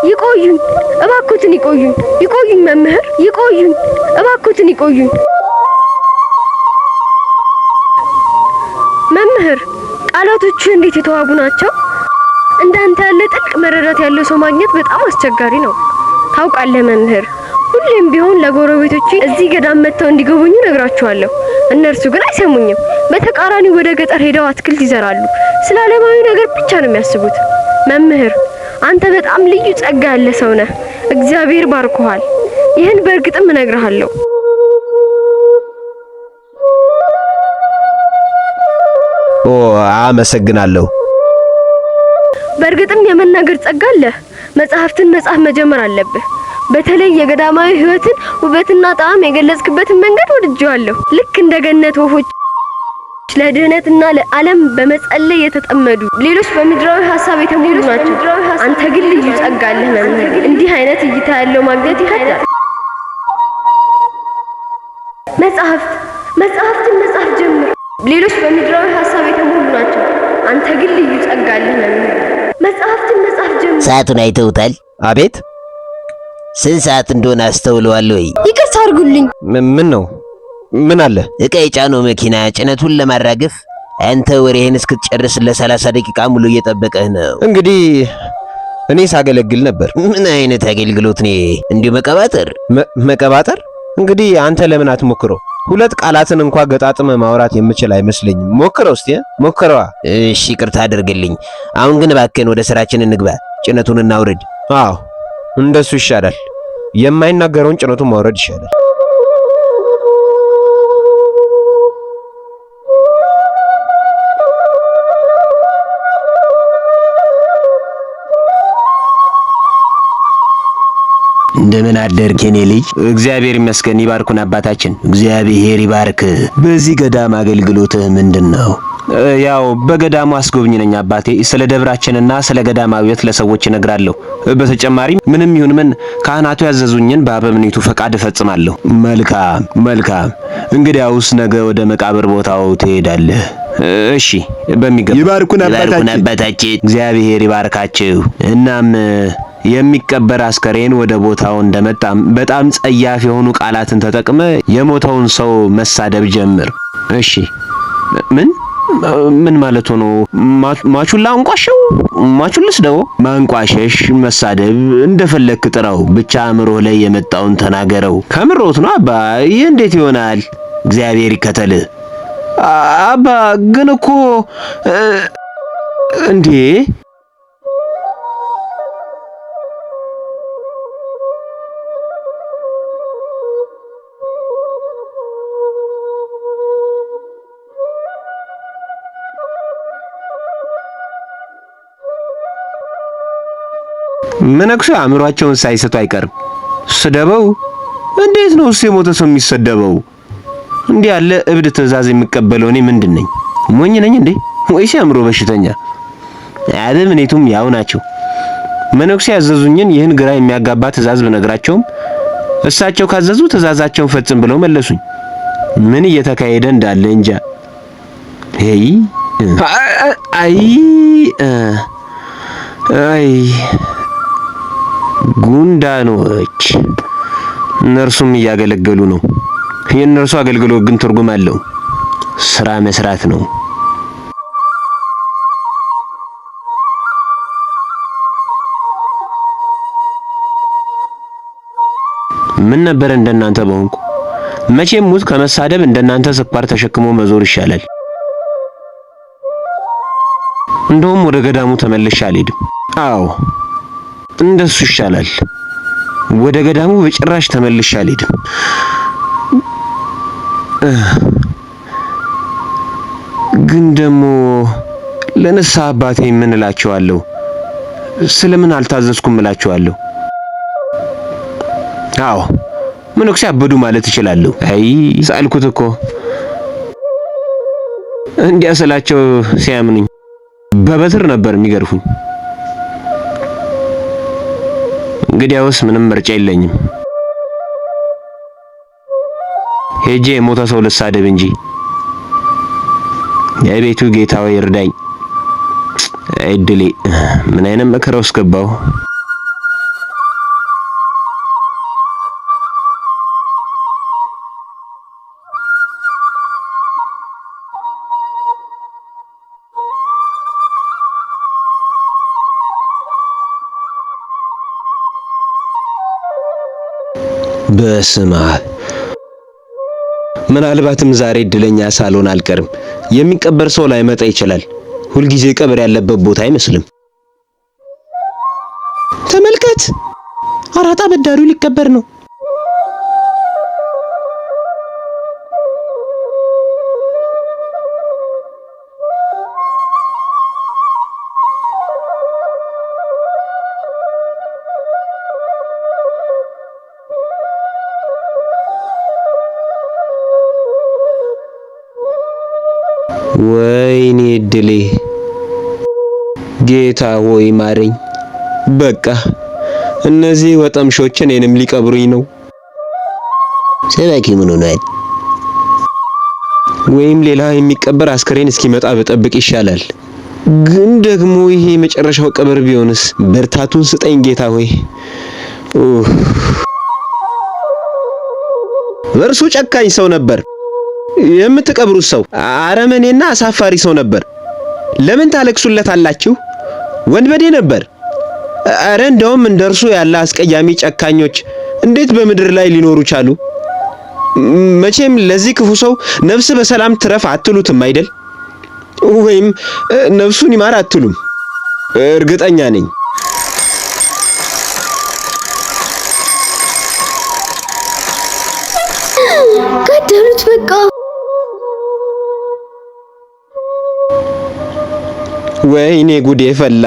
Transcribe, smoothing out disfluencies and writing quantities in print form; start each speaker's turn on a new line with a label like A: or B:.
A: ይቆዩኝ፣ እባክዎትን ይቆዩኝ፣ ይቆዩኝ መምህር፣ ይቆዩኝ፣ እባክዎትን ይቆዩኝ። መምህር፣ ቃላቶቹ እንዴት የተዋቡ ናቸው! እንዳንተ ያለ ጥልቅ መረዳት ያለው ሰው ማግኘት በጣም አስቸጋሪ ነው። ታውቃለህ መምህር፣ ሁሌም ቢሆን ለጎረቤቶቼ እዚህ ገዳም መጥተው እንዲጎበኙ ነግራቸዋለሁ። እነርሱ ግን አይሰሙኝም። በተቃራኒ ወደ ገጠር ሄደው አትክልት ይዘራሉ። ስለ ዓለማዊ ነገር ብቻ ነው የሚያስቡት። መምህር፣ አንተ በጣም ልዩ ጸጋ ያለ ሰው ነህ። እግዚአብሔር ባርኮሃል። ይህን በእርግጥም እነግርሃለሁ።
B: ኦ፣ አመሰግናለሁ።
A: በእርግጥም የመናገር ጸጋ አለህ። መጽሐፍትን መጻፍ መጀመር አለብህ። በተለይ የገዳማዊ ሕይወትን ውበትና ጣዕም የገለጽክበትን መንገድ ወድጄዋለሁ። ልክ እንደ ገነት ወፎች ለድህነትና ለዓለም በመጸለይ የተጠመዱ ሌሎች በምድራዊ ሀሳብ የተሞሉ ናቸው። አንተ ግን ልዩ ጸጋ አለህ መምህር። እንዲህ አይነት እይታ ያለው ማግኘት ይከብዳል። መጽሐፍት መጽሐፍትን መጻፍ ጀምር። ሌሎች በምድራዊ ሀሳብ የተሞሉ ናቸው። አንተ ግን ልዩ ጸጋ አለህ መምህር። መጽሐፍትን መጻፍ ጀምር።
C: ሰዓቱን አይተውታል?
B: አቤት።
C: ስንት ሰዓት እንደሆነ አስተውለዋል ወይ?
A: ይቅርታ አድርጉልኝ።
B: ምን ነው? ምን አለ?
C: ዕቃ የጫነው መኪና ጭነቱን ለማራገፍ አንተ ወሬህን እስክትጨርስ ለ30 ደቂቃ ሙሉ እየጠበቀህ ነው።
B: እንግዲህ እኔ ሳገለግል ነበር።
C: ምን አይነት አገልግሎት ነው? እንዲሁ መቀባጠር?
B: መቀባጠር? እንግዲህ አንተ ለምን አትሞክረው? ሁለት ቃላትን እንኳ ገጣጥመ ማውራት የምችል አይመስለኝም። ሞክረው እስቲ፣ ሞክረዋ።
C: እሺ፣ ይቅርታ አድርግልኝ። አሁን ግን እባክህን ወደ ስራችን እንግባ፣ ጭነቱን እናውርድ።
B: አዎ፣ እንደሱ ይሻላል። የማይናገረውን ጭነቱን ማውረድ ይሻላል።
C: እንደምን አደርክ የኔ ልጅ?
D: እግዚአብሔር ይመስገን። ይባርኩን አባታችን።
C: እግዚአብሔር ይባርክ። በዚህ ገዳም አገልግሎትህ ምንድን ነው?
D: ያው በገዳሙ አስጎብኝ ነኝ አባቴ። ስለ ደብራችንና ስለ ገዳማዊነት ለሰዎች እነግራለሁ። በተጨማሪም ምንም ይሁን ምን ካህናቱ ያዘዙኝን በአበምኔቱ ፈቃድ እፈጽማለሁ።
C: መልካም መልካም። እንግዲያውስ ነገ ወደ መቃብር ቦታው ትሄዳለህ።
D: እሺ፣ በሚገባ።
B: ይባርኩን
C: ይባርኩን አባታችን።
D: እግዚአብሔር ይባርካችሁ። እናም የሚቀበር አስከሬን ወደ ቦታው እንደመጣም በጣም ጸያፍ የሆኑ ቃላትን ተጠቅመ የሞተውን ሰው መሳደብ ጀምር። እሺ። ምን ምን ማለት ሆኖ? ማቹላ አንቋሸው፣ ማቹልስ ደው
C: ማንቋሸሽ፣ መሳደብ እንደፈለክ ጥራው። ብቻ አእምሮህ ላይ የመጣውን ተናገረው።
D: ከምሮት ነው አባ? ይህ እንዴት ይሆናል?
C: እግዚአብሔር ይከተልህ።
D: አባ ግን እኮ እንዴ። መነኩሴ አእምሯቸውን ሳይሰቱ አይቀርም። ስደበው። እንዴት ነው እሱ የሞተ ሰው የሚሰደበው? እንዲህ ያለ እብድ ትዕዛዝ የሚቀበለው እኔ ምንድን ነኝ? ሞኝ ነኝ እንዴ ወይስ የአእምሮ በሽተኛ? አበምኔቱም ያው ናቸው። መነኩሴ ያዘዙኝን ይህን ግራ የሚያጋባ ትዕዛዝ ብነግራቸውም እሳቸው ካዘዙ ትዕዛዛቸውን ፈጽም ብለው መለሱኝ። ምን እየተካሄደ እንዳለ እንጃ። ሄይ፣ አይ አይ፣ ጉንዳኖች እነርሱም እያገለገሉ ነው። የእነርሱ አገልግሎት ግን ትርጉም አለው። ስራ መስራት ነው። ምን ነበር እንደናንተ በሆንኩ። መቼም ሙት ከመሳደብ እንደናንተ ስኳር ተሸክሞ መዞር ይሻላል። እንደውም ወደ ገዳሙ ተመልሼ አልሄድም። አዎ፣ እንደሱ ይሻላል። ወደ ገዳሙ በጭራሽ ተመልሼ አልሄድም። ግን ደግሞ ለንስሐ አባቴ ምን እላቸዋለሁ? ስለምን አልታዘዝኩም እላቸዋለሁ? አዎ፣ መነኩሴ አበዱ ማለት እችላለሁ። አይ፣ ሳልኩት እኮ። እንዲያ ስላቸው ሲያምኑኝ በበትር ነበር የሚገርፉኝ። እንግዲያውስ ምንም ምርጫ የለኝም። ሄጄ የሞተ ሰው ልሳደብ እንጂ። የቤቱ ጌታ ሆይ እርዳኝ። እድሌ፣ ምን አይነት መከራ ውስጥ ገባሁ። በስመ አብ። ምናልባትም ዛሬ እድለኛ ሳልሆን አልቀርም። የሚቀበር ሰው ላይመጣ ይችላል። ሁልጊዜ ቀብር ያለበት ቦታ አይመስልም። ተመልከት፣ አራጣ አበዳሪው ሊቀበር ነው። ወይኔ እድሌ! ጌታ ሆይ ማረኝ። በቃ እነዚህ ወጠምሾች እኔንም ሊቀብሩኝ ነው።
C: ሰባኪ ምን ሆኗል?
D: ወይም ሌላ የሚቀበር አስክሬን እስኪመጣ ብጠብቅ ይሻላል። ግን ደግሞ ይሄ የመጨረሻው ቀብር ቢሆንስ? ብርታቱን ስጠኝ ጌታ ሆይ። እርሱ ጨካኝ ሰው ነበር። የምትቀብሩት ሰው አረመኔና አሳፋሪ ሰው ነበር። ለምን ታለቅሱለታላችሁ? ወንበዴ ነበር። አረ እንደውም እንደርሱ ያለ አስቀያሚ ጨካኞች እንዴት በምድር ላይ ሊኖሩ ቻሉ? መቼም ለዚህ ክፉ ሰው ነፍስ በሰላም ትረፍ አትሉትም አይደል? ወይም ነፍሱን ይማር አትሉም። እርግጠኛ ነኝ።
A: ገደሉት በቃ።
D: ወይኔ ጉዴ ፈላ።